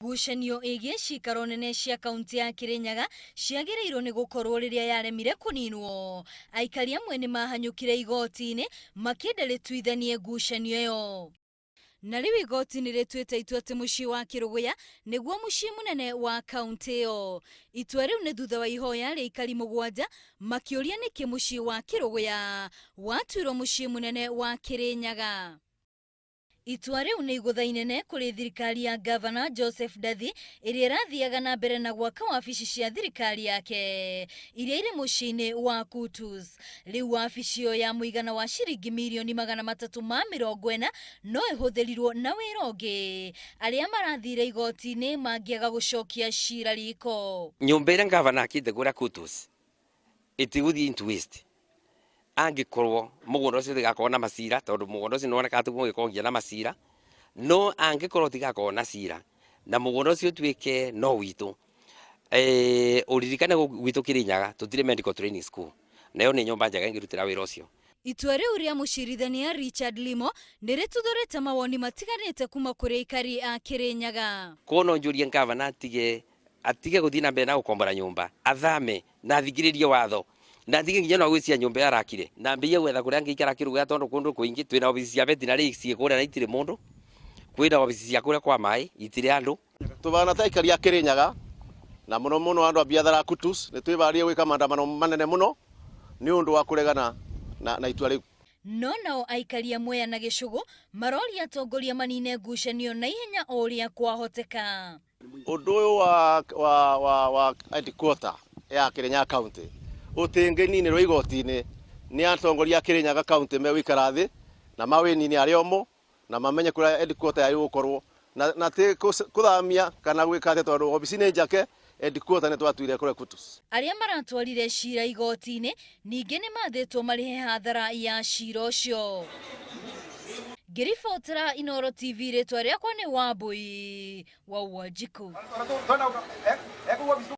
Ngucanio ĩgiĩ cikaro nene cia kaunti ya Kirinyaga ciagĩrĩirwo nĩ gũkorwo rĩrĩa yaremire kũninwo. Aikari amwe nĩ mahanyũkire igoti-inĩ makĩenda rĩtuithanie ngucanio ĩyo. Na rĩu igoti nĩ rĩtuĩte itua atĩ mũciĩ wa Kĩrũgũya nĩguo mũciĩ mũnene wa kaunti ĩyo. Itua rĩu nĩ thutha wa ihoya rĩa aikari mũgwanja makĩũria nĩkĩ mũciĩ wa Kĩrũgũya watuirwo mũciĩ mũnene wa Kĩrĩnyaga. Itua rĩu nĩ igũtha inene kũrĩ thirikari ya Ngavana Joseph Ndathi ĩrĩa ĩrathiaga na mbere na gwaka wabici cia thirikari yake iria irĩ mũciĩ-inĩ wa Kutus. Rĩu wabici ĩyo ya mũigana wa ciringi mirioni 340 no ĩhũthĩrirwo na wĩra ũngĩ. Arĩa marathire igoti-inĩ mangĩaga gũcokia cira riko. Nyũmba ĩrĩa ngavana akĩte kũrĩa Kutus ĩtigũthiĩ into waste angĩkorwo mũgũnda ũcio ũtigakorwo na macira, tondũ mũgũnda ũcio nĩwonekaga ta ũngĩkorwo na macira, no angĩkorwo ũtigakorwo na cira na mũgũnda ũcio ũtuĩke no witũ, ũririkane gwitũ Kĩrĩnyaga tũtirĩ medical training school, nayo nĩ nyũmba njega ĩngĩrutĩra wĩra ũcio. Itua rĩu rĩa mũcirithania Richard Limo nĩ rĩtuthũrĩte mawoni matiganĩte kuma kũrĩ aikari a Kĩrĩnyaga. Koguo no njũrie ngavana atige gũthiĩ na mbere na gũkombora nyũmba, athame na athikĩrĩrie watho na atige nginya no gwĩcia nyũmba ĩyo arakire na ambĩrĩrie gwetha kũrĩa angĩikara Kĩrũgũya, tondũ kũndũ kũingĩ twĩna obici cia veterinary ciĩ kũrĩa na itirĩ mũndũ, kwĩna obici cia kũrĩa kwa maĩ itirĩ andũ. Tũbana ta aikari a Kĩrĩnyaga na mũno mũno andũ a biathara a Kutus nĩ twĩbarĩrie gwĩka maandamano manene mũno nĩ ũndũ wa kũregana na itua rĩu. No nao aikari a Mwea na Gĩcũgũ maroria atongoria manine ngucanio na ihenya o ũrĩa kwahoteka. Ũndũ ũyũ wa headquarter ya Kĩrĩnyaga County ũtingĩninĩrwo igoti-inĩ nĩ atongoria a Kĩrĩnyaga County megũikara thĩ na mawĩnine arĩa omo na mamenye kũrĩa headquarter yagĩrĩirwo gũkorwo na ti kũthamia kana gwĩka atĩa, tondũ obici nĩ njake, headquarter nĩ twatuire kũrĩa Kutus. Arĩa maratwarire cira igoti-inĩ ningĩ nĩ mathĩtwo marĩhe hathara ya cira ũcio. Ngĩribotera Inooro TV, rĩtwa rĩakwa nĩ Wambui wa Wanjikũ.